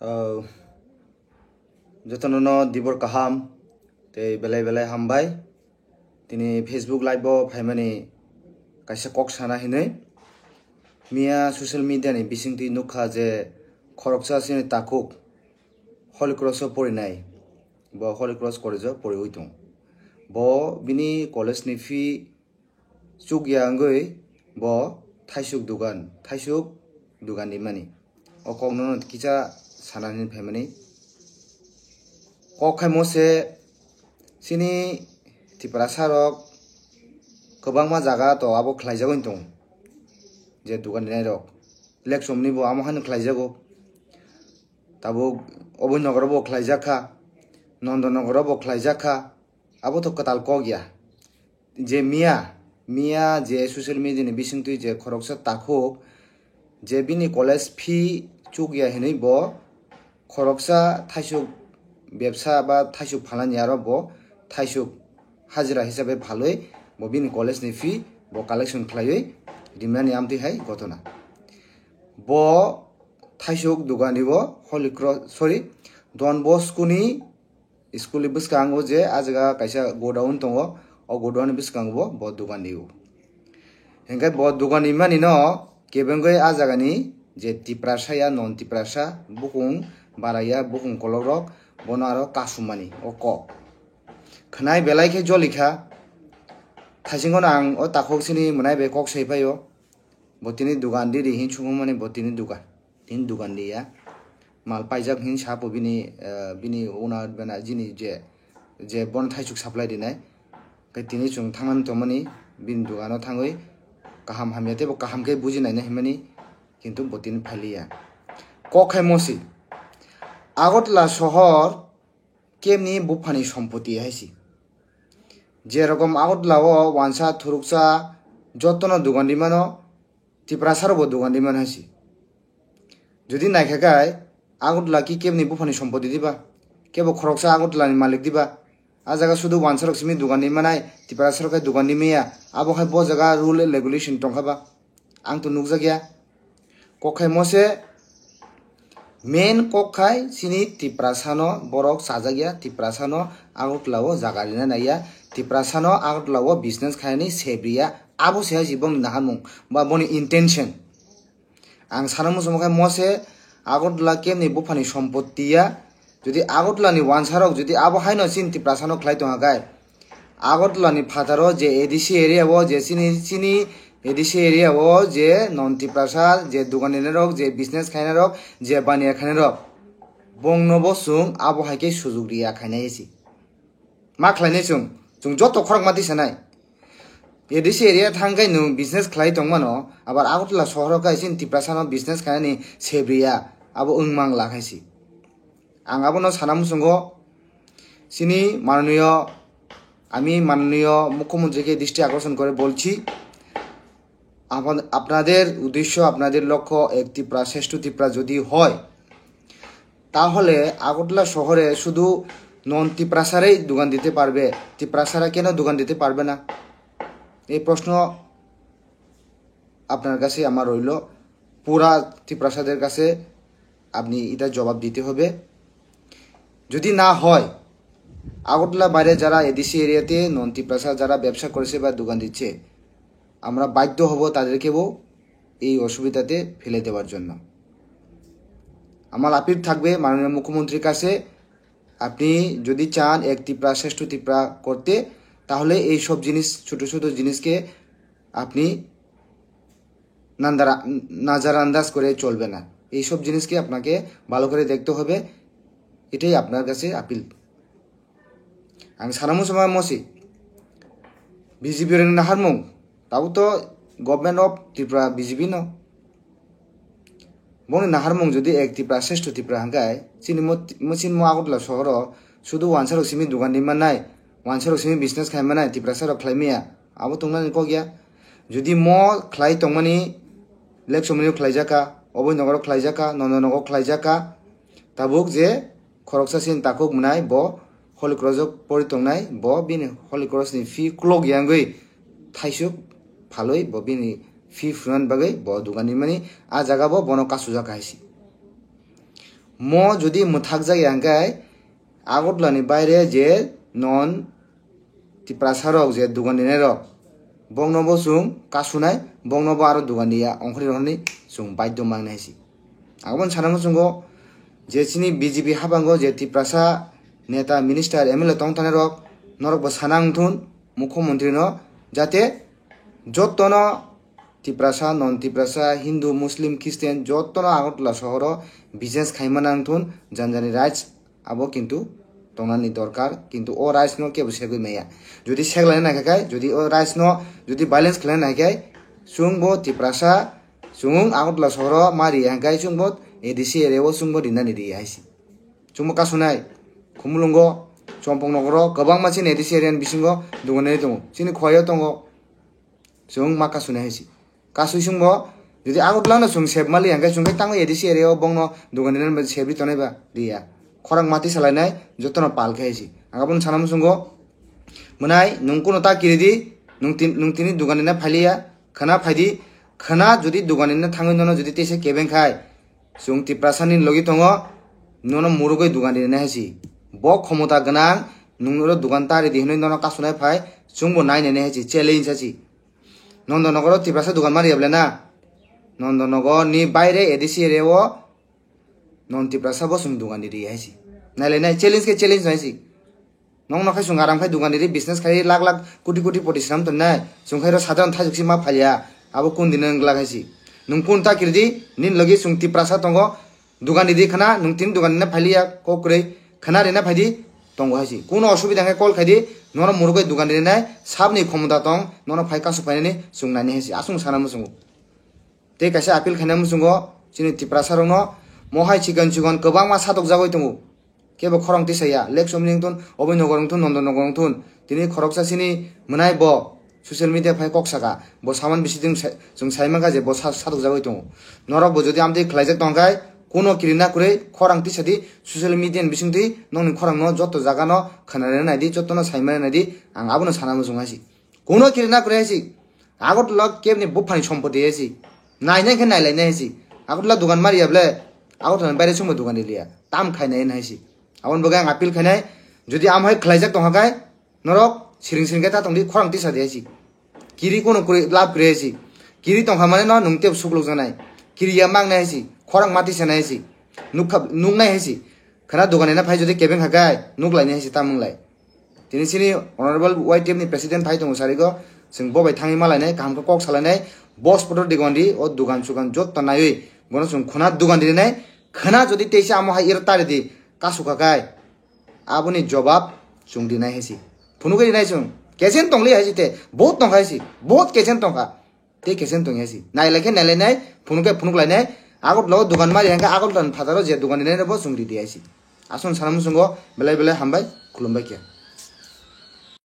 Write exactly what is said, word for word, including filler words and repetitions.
Uh, jotono no dibor kaham tei belai belai hambai. Tini Facebook live o phaimani kaisa kok sana hinwi. Miya social media ni bisingtwi nukha je khoroksa chini takhuk Holy Cross o porinai. Bo Holy Cross College o poriwi tong. Bo bini college ni fee chukya wngwi bo thaisuk dugan, thaisuk dugan rimani. O kokno no kisa sanani phaimani. Kok khaimo se chini Tiprasa rok kwbangma jaga to abo khlaijagwi tong. Je dugan rinai rok election ni bo amo hano khlaijago. Tabuk Oboi Nogoro bo khlaijak kha, Nondon Nogoro bo khlaijak kha. Abo to kwtal kok ya. Je miya, miya je social media ni bisingtwi je khoroksa takhuk, je bini college fee chukya hinwi bo khoroksa thaisuk bebsa ba thaisuk phalani aro bo thaisuk hajira hisabe phalwi bo bini college ni fee bo collection khlaiwi rimani amtwi hai gotona. Bo thaisuk dugani bo Holy Cross, sorry, Don Bosco ni school ni bwskango je ah jaga kaisa godown tongo, o godown ni bwskango bo, bo dugan rio. Hinkhe bo dugan rimani no kebengwi ah jagani je Tiprasa ya non Tiprasa bukung bara ya bukung kolok rok bono aro kasumani o kok. Khwnai belai khe jolikha. Thaisingo no ang o takhuk sini mwnai bai kok sai phaio. Bo tini dugan di di hin sumung mani bo tini dugan. Tini dugan di ya. Mal paijak hin sapo bini, eh, bini owner bana jini je, je bon thaisuk supply dinai. Khe tini chwng thangmani tongmani bini dugano thangwi kaham hamya tei bo kaham khe buji naina himani kintu bo tini phailiya. Kok khai mosi. Agartala sohor kemni buphani sompoti hai si. Je rokom Agartala o wansa thuruksa jotono dugan rimano, Tiprasa rokbo dugan rimano hai si. Jodi naikha khai Agartala ki kemni buphani sompoti diba, kebo khoroksa Agartala ni malik diba, a jaga sudu wansa rok simi dugan rimanai, Tiprasa rok khai dugan rimaya, abo khai bo jaga rule and regulation tongkha ba? Ang to nukjakya. Kok khai mose main kok khai chini Tiprasano borok chajakya, Tiprasano Agartala o jaga rina naiya, Tiprasano Agartala o business khainani sebriya, abo se hai si boni naharmung ba boni intention. Ang sana muchungo khai mose Agartala kemni buphani sompoti ya, jodi Agartala ni wansa rok jodi abo haino chini Tiprasano khlai tongkha khai, Agartala ni phataro je A D C area o je chini, chini A D C area o je non Tiprasa je dugan rinai rok, je business khainai rok, je baniya khainai rok, bongno bo chwng abo hai khe sujuk riya khainai si. Ma khlainai chwng, chwng joto khorok ma tisanai. A D C area thang khai nwng business khlai tongmano, abar Agartala sohoro khai chini Tiprasano business khainani sebriya, abo wng mang la khai si. Ang abono sana muchungo, chini manoniyo, আমি মাননীয় মুখ্যমন্ত্রীকে দৃষ্টি আকর্ষণ করে বলছি, আপন-, আপনাদের উদ্দেশ্য, আপনাদের লক্ষ্য এক ত্রিপুরা, শ্রেষ্ঠ ত্রিপুরা যদি হয়, তাহলে আগরতলা শহরে শুধু নন তিপ্রাসারাই দোকান দিতে পারবে, তিপ্রাসারা কেন দোকান দিতে পারবে না? এই প্রশ্ন আপনার কাছে আমার রইল, পুরা তিপ্রাসাদের কাছে আপনি এটা জবাব দিতে হবে। যদি না হয়, আগরতলা বাইরে যারা এডিসি এরিয়াতে নন তিপ্রাসা যারা ব্যবসা করেছে বা দোকান দিচ্ছে, আমরা বাধ্য হব তাদেরকেও এই অসুবিধাতে ফেলে দেওয়ার জন্য। আমার আপিল থাকবে মাননীয় মুখ্যমন্ত্রীর কাছে, আপনি যদি চান এক ত্রিপুরা শ্রেষ্ঠ ত্রিপুরা করতে, তাহলে এই সব জিনিস, ছোট ছোট জিনিসকে আপনি নান্দারা-, নাজারান্দাজ করে চলবে না। এইসব জিনিসকে আপনাকে ভালো করে দেখতে হবে, এটাই আপনার কাছে appeal. Ang sana muchungo mosi, B J P rokni naharmung, tabuk to Government of Tripura B J P no. Bongni naharmung jodi ek Tripura, sreshto Tripura hwnkhe, chini mo, mo, chini mo Agartala sohoro, sudu wansarok simi dogan rimannai, wansarok simi business khaimanai, Tiprasarok khlaimaya, abo tongnani kok ya. Jodi mo khlai tongmani, Lekchomani khlaijak kha, Oboi Nogoro khlaijak kha, Nondo Nogo khlaijak kha, tabuk je khoroksa sin takhuk mwnai, bo Holy Cross o pori tongnai, bo bini Holy Cross ni fee klok yangwi thaisuk phalwi bo bini fee phunani bagwi bo dogan rimani, a jaga bo bono kasujak hai si. Mo jodi mwthakjak ya hwnkhe Agartala ni baire je non Tiprasa rok je dugan rinai rok, bokno bo chwng kasunai, bokno bo aro dugan riya ongkhorwi rok hinwi chwng baidhyo mangnai si. Aboni sana muchungo je chini B J P habango je Tiprasa neta, minister, M L A tong thani rok, norok bo sana wngthun mukhyamantri no, jate jottono Tiprasa, non Tiprasa, Hindu, Muslim, Christian jottono Agartala sohoro business khaimana wngthun, janjani rights abo kintu tongnani dorkar, kintu o rights no kebo segwi maya. Jodi seglaina naikha khai, jodi o rights no jodi balance khlaina naikhai, chwngbo Tiprasa, chwng Agartala sohoro ma riya hwnkhe chwngbo A D C area o chwngbo rinani riya haisi. Chwngbo kasunai, Khumulwngo, Chompong nogoro kwbangma chini A D C area ni bisingo dugan rinai tongo, chini Khowai o tongo. Chwng ma kasuni hai si. Kasui chwngbo, jodi Agartala no chwng sep mali hwnkhe chwng khe tango A D C area o bongno dugan rinani sep ri tonai ba riya. Khorang mati salainai jotono pal khe hai si. Ang abono sana muchungo. Mwnai nwng kuno ta kiri di, nwng tin-, nwng tini dugan rina phailiya, khwna phaidi, khwna jodi dugan rina thangwi nono jodi teisa kebeng khai, chwng Tiprasa ni logi tongo, nono murugwi dugan rinai hai si. Bo khomota gwnang, nwng oro dugan ta ridi hinwi nono kasunai phai, chwngbo nai nai hai si, challenge hai si. Nondonogoro Tiprasa dugan mari ya bole na? Nondonogor ni baire A D C area o non Tiprasa bo chwng dugan ridi hai si. Nailai nai challenge khe challenge nai si. Nong no khai chwng aram khai dugan ridi business khai lakh lakh koti koti poti swnam tongnai. Chwng khai ro sadharon thaijuk si ma phalia. Abo kun din wng glak hai si. Nwng kun ta kirdi, nin logi chwng Tiprasa tongo. Dugan ridi khwna, nwng tini dugan rina phailiya, kok kwrwi khwna rina phaidi, tongo hai si. Kuno osubida hwnkhe call khaidi, nono murugwi dugan rinai, sabni khomota tong, nono phai kasu phainani chwng nani hai si. Aswng sana muchungo. Tei kaisa appeal khaina muchungo, chini Tiprasa rokno, mo hai chikon chikon kwbangma satokjagwi tongo. Kebo khorang tisaya, Lake Somni wngthun, Oboi Nogor wngthun, Nondon Nogor wngthun. Tini khoroksa chini mwnai bo social media phai kok saka, bo saman bisi chwng sai mankha je bo sa-, satokjagwi tongo. Norok bo jodi amtwi khlaijak tongkhai, kuno kirina kwrwi khorang tisadi social media ni bisingtwi nokni khorangno joto jagano khwnarina naidi, jotono saimana naidi, ang abono sana muchung hai si. Kuno kirina kwrwi hai si. Agartala kebni buphani sompoti hai si. Nainai khe nailainai hai si. Agartala dugan mari ya bole. Agartala ni baire chwngbo dugan riliya. Tam khainai hai si. Aboni bagwi ang appeal khainai. Jodi amo hai khlaijak tongkha khai, norok siring siring khe ta tongdi, khorang tisa di hai si. Kiri kuno kwrwi lab kwrwi hai si. Kiri tongkha mane no nwng tebo sukluk janai. Kiri ya mangnai hai si. Khorang mati sanai hai si. Nukha, nuknai hai si. Khwna dugan rina phai jodi kebeng kha khai, nuklainai hai si ta munglai. Tini chini Honorable Y T F ni President phai tongo sarigo, chwng bo bai thangwi malainai, kaham khe kok salainai, boss poto digon di, o dugan sugan jotto naiwi, bono chwng khwna dugan rinai, khwna jodi teisa amo hai iro ta ridi, kasu kha khai, aboni jobab chwng rinai hai si. Phunugwi rinai chwng, kechen tongli hai si te, bahut tongkha hai si, bahut kechen tongkha. Tei kechen tong hai si. Nailai khe nailai nai, phunuk khe phunuk lai nai. Agartala o dugan mari hwnkhe Agartala ni phataro je dugan rinai rokbo chwng ridi hai si. Aswk sana muchungo belai belai hambai, khulumbai khe.